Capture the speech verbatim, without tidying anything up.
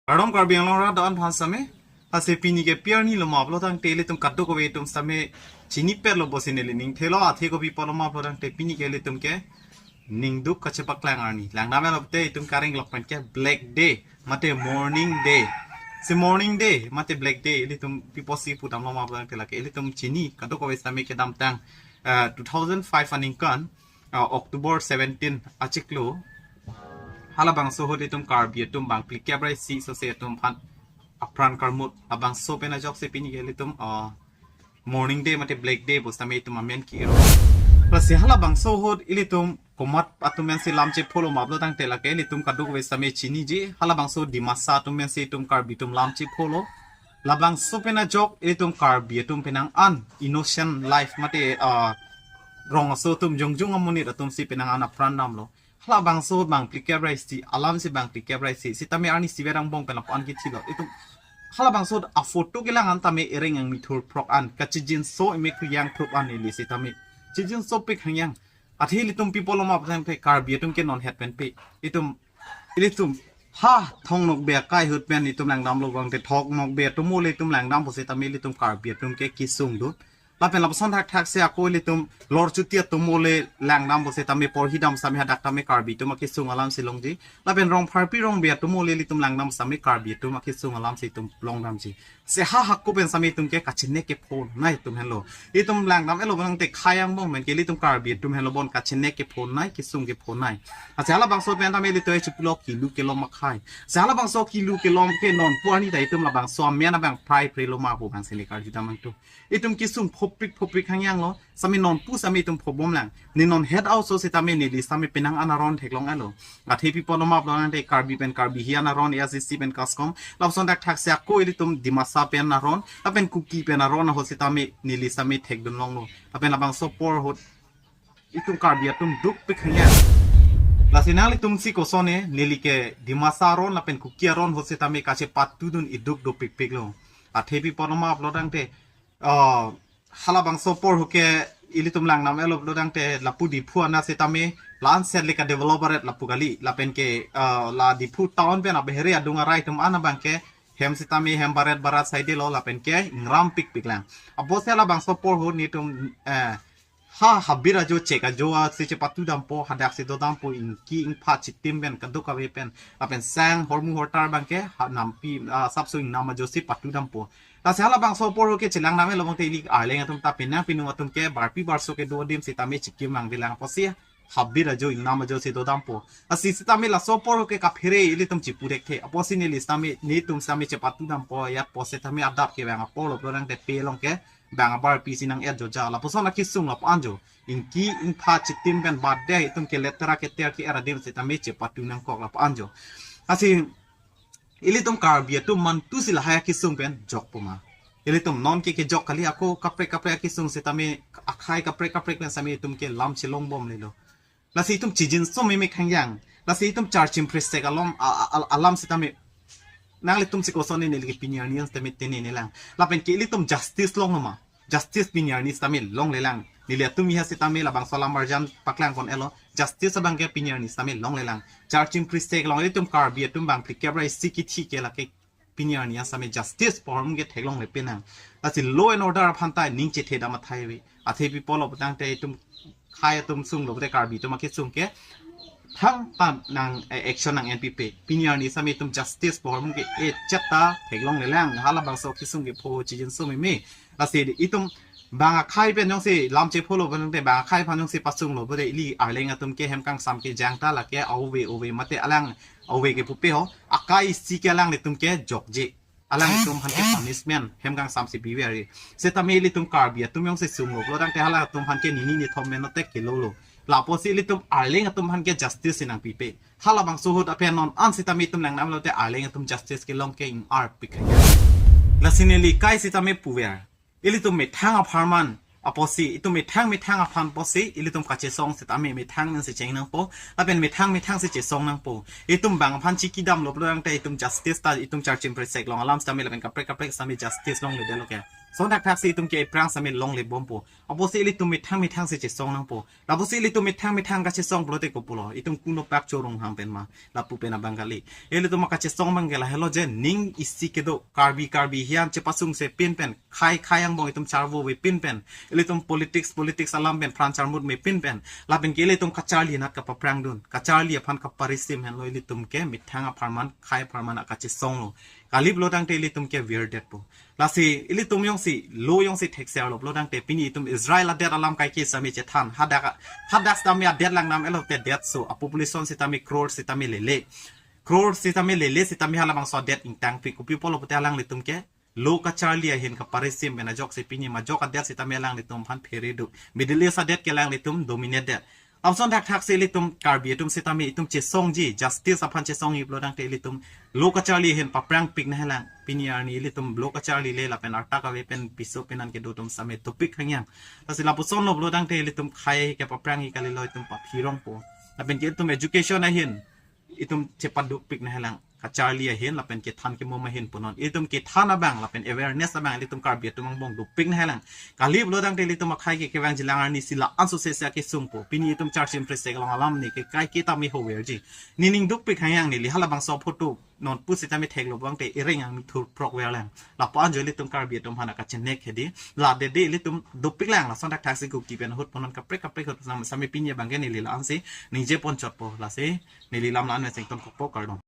Kardom Karbi Anglong arat do-an aphan sitame. Lasi pini ke pi arni lo ma pulo tangte ilitum kadokave atum sitame chinipetlo pusi neli ning thelo, athe kopi pulo ma pulo tangte pini ke ilitum ke ningduk kachepaklang arni. Langdamlo pulote itum karinglok pen ke Black Day mate Mourning Day. Si Mourning Day mate Black Day ilitum pi apotsi pudamlo ma pulo tangte lake ilitum chini kadokave sitame kedamtang, eh, two thousand five aningkan, ah, October seventeen achiklo, halabangso ahut itum Karbi atum bang phlikep ra isi sose atum aphan apran karmut, labangso pen ajoksi pini ke ilitum, ah, Mourning Day mate Black Day pu sitame itum amen ki-ero. Lasi halabangso ahut ilitum komat atum pensi lam chepholo ma pulo tangte lake ilitum kadokave sitame chiniji, halabangso Dimasa atum pensi itum Karbi atum lam chepholo. Labangso pen ajok ilitum Karbi atum penang an innocent life mate, ah, rong aso atum jongjung amonit atum si penang an apran damlo. Halabangso bang phlikep ra isi, alam si bang phlikep ra isi, sitame arni siberang bong pen lapu-an kithilo. Itum halabangso a-photo kelang an tame ereng ang mithur phrok an, kachijinso emek yang phrok an ili sitame chijinso pik hangyang. Athe ilitum pi pulo ma pulo tangte Karbi atum ke non het pen pe. Itum, ilitum ha Thong Nokbe akai ahut pen itum langdamlo bangte Thong Nokbe atum ole itum langdam pusitame ilitum Karbi atum ke kesung dun. Lapen lapuson thakthak si ako ilitum Lorchuti atum ole langdam pusitame porhi dam sitame hadak tame Karbi atum akesung alam si longji. Lapen Rongpharpi Rongbe atum ole ilitum langdam sitame Karbi atum akesung alam si itum longdamji. Si ha hako pen sitame itum ke kachenek kephonei itum henlo. Itum langdam-etlo bangte khei angbong pen ke ilitum Karbi atum henlo bon kachenek kephonei, kesung kephonei. Lasi halabangso pen tame ilitum chipulo kilu kelom akhei. Si halabangso kilu kelom ke non pu arni ta itum labangso amen abang prai prelo ma pu bang si ne karju damnang tu. Itum kesung phopik phopik hangyanglo. Sitame non pu sitame itum phobomlang. Ne non het aso sitame neli sitame penang an aron theklong-etlo. Athe pi pulo ma pulo tangte Karbi pen Karbi hi an aron, A I C C pen KASCOM. Lapuson thakthak si ako ilitum Dimasa pen aron, lapen Kuki pen aron ahut sitame neli sitame thekdun longlo. Lapen labangso apor ahut itum Karbi atum dukpik hangyang. Lasi nanglitum si kosonne, neli ke Dimasa aron lapen Kuki aron ahut sitame kachepatudun iduk dopikpiklo. Athe pi pulo ma pulo tangte, ah, halabangso apor ahut ke ilitum langdam-etlo pulo tangte lapu Diphu ana sitame la-an set le ka-develop aret lapu kali, lapen ke, ah, la Diphu town pen abehere adung arai atum an abang ke hem sitame hem barat barat side lo, lapen ke ingram pikpiklang. Apotsi halabangso apor ahut netum, eh, ha habit ajo chek ajo a si chepatu dampo, hadak si do dampo, ingki ingpha chitim pen kadokave pen, lapen sang hormu hortar abang ke ha nampi, ah, sapso ingnam ajo si patu dampo. Lasi halabangso apor ahut ke chelang dam-etlo bangte ili arleng atum ta penang pinung atum ke barpi barso kedo adim sitame chikim vangvelang apotsi habit ajo ingnam ajo si do dampo. Lasi sitame laso apor ahut ke kaphere ilitum chipu thekthe. Apotsi neli sitame netum sitame chepatu dampo ajat pu sitame adap kevang apor lo pulo tangte pe along ke bang abarpi si nang-et joja. Lapuson akesung lapu-an jo. Ingki ingpha chitim pen bade itum ke letera keter ke-er adim sitame chepatu nangkok lapu-an jo. Lasi ilitum Karbi atum mantu si lahai akesung pen jokpo ma? Ilitum non ke kejok kali, ako kaprek kaprek akesung sitame akhei kaprek kaprek pen sitame itum ke lam chelongbomlelo. Lasi itum chijinso meme khangyang. Lasi itum charchim prisek alom a, a, a, alam sitame nanglitum si kosonne neli ke pini arni an sitame tene nelang. Lapen ke ilitum justice longlo ma? Justice pini arni sitame longlelang. Neli atum iha sitame labangso alam arjan paklang pon-etlo. Justice abang ke pini arni sitame longlelang. Charchim prisek along ilitum Karbi atum bang phlikep ra isi kithi ke lake pini arni an sitame justice pohormu ke theklongle penang. Lasi law and order aphan ta ning chethe dam athai ave. Athe pi pulo pulo tangte itum khei atum sunglo pulote Karbi atum akesung ke thangta nang, eh, action nang-en pipe. Pini arni sitame itum justice pohormu ke echat ta theklonglelang. Halabangso akesung kepho chijinso meme. Lasi itum bang akhei pen jongsi lam chepholo pulo tangte bang akhei aphan jongsi pasunglo pulote ili arleng atum ke hem kangsam kejang ta lake ove ove mate alang ove ke pupe ho. Akai isi ke alanglitum ke jokje. Alanglitum aphan ke punishment hem kangsam si bive ari. Sitame ilitum Karbi atum jongsi sunglo pulo tangte halatum aphan ke nini nithom menotek kelolo. Lapusi ilitum arleng atum aphan ke justice si nangpipe. Halabangso ahut apen non an sitame itum langdamlote arleng atum justice kelong ke ing-arpik. Lasi neli kai sitame puver. Ilitum methang apharman apotsi, itum methang methang aphan apotsi, ilitum kachesong sitame methang pensi chengnangpo, lapen methang methang si chesong nangpo. Itum bang aphan chikidamlo pulo tangte itum justice ta, itum charchim prisek along alam sitame lapen kaprek kaprek sitame justice longledetlo ke. Lason thakthaksi itum ke aphrang sitame longle bompo. Apotsi ilitum methang methang si chesong nangpo. Lapusi ilitum methang methang kachesong pulote kopulo, itum kuno pak chorong ham pen ma, lapu pen abang kali. Ilitum akachesong abang ke lahelo je, ning isi kedo, Karbi Karbi hian chepasungse pin pen, khei khei angbong itum charvo ve pin pen, ilitum politics politics alam pen pran charmut me pin pen, lapen ke ilitum kacharli anat kapaphrangdun, kacharli aphan kaparisim henlo ilitum ke methang apharman, khei apharman akachesong lo. Kali pulo tangte ilitum ke virdetpo. Lasi ilitum jongsi, lo jongsi thekser lo pulo tangte pini itum Israel adet alam kaike sitame chethan. Hadak, hadak sitame adet lang nam elo te detso, a population sitame crore sitame lele. Crore sitame lele sitame halabangso adet ingtangpik. Kopi pulo pute alanglitum ke lo kacharli ahin kaparisim pen ajoksi pini majok adet sitame alanglitum aphan phere do. Middle East adet ke alanglitum dominate det. Lapuson thakthaksi ilitum Karbi atum sitame itum chesongji, justice aphan chesongji pulo tangte ilitum lo kacharli ahin paphrangpik nanghelang. Pini arni ilitum lo kacharli le lapen arta ave pen piso pen an kedo atum sitame dopik hangyang. Lasi lapuson lo pulo tangte ilitum khei ke paphrangji kalilo, itum paphirongpo. Lapen ke itum education ahin itum chepadukpik nanghelang. Kacharli ahin lapen kethan kemum ahin punon. Itum kethan abang lapen awareness abang ilitum Karbi atum angbong dopik nanghelang. Kali pulo tangte ilitum akhei ke kevangjilang arnisi la-an sose se akesungpo. Pini itum charchim presek along alam ni ke kaike tame hoverji. Nening dopik hangyang, neli halabangso photo non pusitame theklo pulote ireng ang thur prok verlang. Lapu-an jo ilitum Karbi atum aphan akachenek hedi. La dede ilitum dopik lang, lason thakthaksi Kuki pen ahut punon, kaprek kaprek ahut sitame pini abang ke neli la-ansi ningje ponchotpo. Lasi neli lam la-an mesen tonkokpo, kardom.